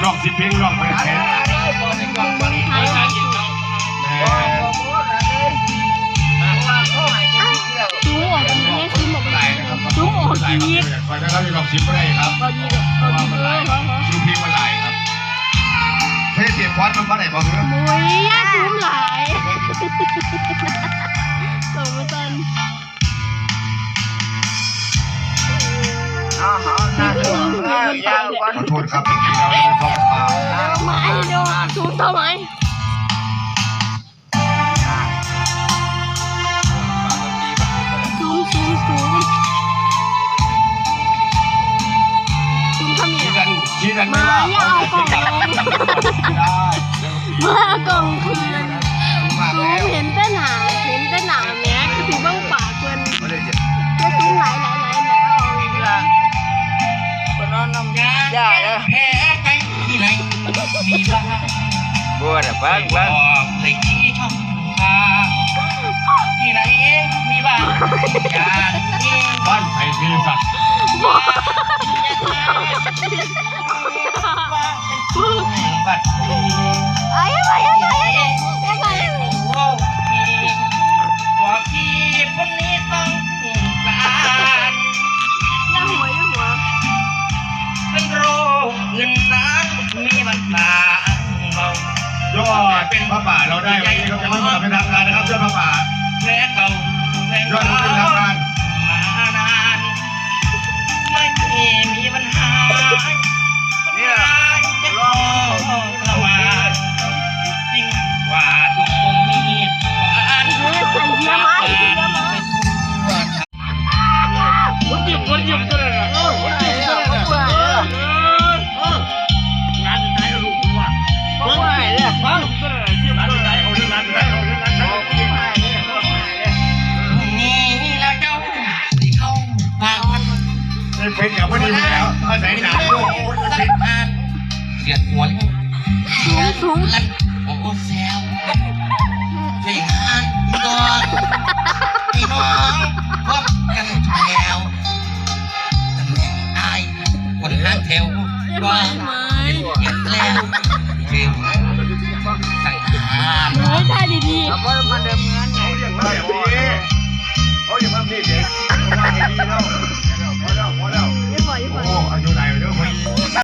ຮ້ອງສິບເພງ ຮ້ອງໄປແຂນ ແມ່ນ ຄອຍນະຄັບ ຮ້ອງສິບບໍ່ໄດ້ຄັບ ເພາະວ່າມັນຫຼາຍ ຊື່ເພງມັນຫຼາຍຄັບ ເພງເສຍພອນມັນບໍ່ໄດ້ບໍ່? ໂອ້ຍ ຊູມຫຼາຍ ສົ່ງມາກ່ອນ. ຂໍໂທດຄັບ ເມື່ອກີ້ເຮົາເວົ້າປາກ ມາອີກເດີ ຊູມຕໍ່ໄໝ? ຊູມ ຊູມ ຊູມ ຊູມທຳອີຫຍັງ? ມາ ຢ່າເອົາກ້ອງລົງ ມາເອົາກ້ອງຄືນ ຊູມເຫັນແຕ່ໜ້າ ເຫັນແຕ່ໜ້າແໝ ຄືຊິເບິ່ງປາກເພິ່ນ ຢ່າຊູມຫຼາຍໆໆ ແລ້ວ ເພິ່ນນອນນຳ ຢ່າເດີ ແພ້ໃຈທີ່ໃດມີວ່າ ບໍ່ນະ ຟັງ ຟັງ ໄດ້ທີ່ຊ່ອງ ທີ່ໃດມີວ່າ ຢ່ານີ້ ບ້ານໃຜເພສັດ ບັດນີ້ ໄອ້ ໄອ້ ໄອ້ ໄອ້ ໄອ້ ບອກທີ່ຄົນນີ້ຕ້ອງການ ຢ່າຫົວ ຢ່າຫົວ ເປັນໂລກອື່ນນັ້ນມີບັນດາເວົ້າ ຍອດ ເປັນຜ້າປ່າເຮົາໄດ້ ວັນນີ້ເຮົາຈະມາສະຫຼອງເປັນທາງການນະຄັບ ຍອດຜ້າປ່າ ແລະເກົ່າ ຍອດເປັນທາງການ ມານານ ໄມ່ມີບັນຫາ ເນຍ ລອງ ລະຫວ່າງ ຈິງວ່າທຸກຄົນມີການ ເອີ ໃສ່ເຫຍື່ອມາ ໃສ່ເຫຍື່ອມາ ຄົນຍິບ ຄົນຍິບຕົວນັ້ນນະ ເອີ ຄົນຍິບຕົວນັ້ນນະ ເອີ ເອີ ເອີ ງານໄດ້ລູກວ່າ ບໍ່ໄດ້ເດ້ ຟັງ ງານໄດ້ເອົາເລື່ອງ ງານໄດ້ເອົາເລື່ອງ ງານໄດ້ເອົາເລື່ອງ ນີ້ລະເຈົ້າ ຊິເຂົ້າປາກມັນ ເປັນຫຍັງບໍ່ດີແລ້ວ ອາໄສໜ້າໂຍກ ເສດຫານ ສຽດຫົວ ສູງ ສູງ ໂອ້ແຊວ ເສດຫານ ພີ່ນ້ອງ ພີ່ນ້ອງ ພວກກັນແຖວ ຕຳແໜ່ງອ້າຍ ຄົນຫາງແຖວ ບໍ່ ເຮັດແລ້ວ ເຈັບ ສັງຫານ ເອີ ຖ່າຍດີໆ ເຂົາບໍ່ມາເດີມງານ ເຂົາຢາກມາແບບນີ້ ເຂົາຢາກມາແບບນີ້ເດ້ ວ່າໃຫ້ດີເນາະ.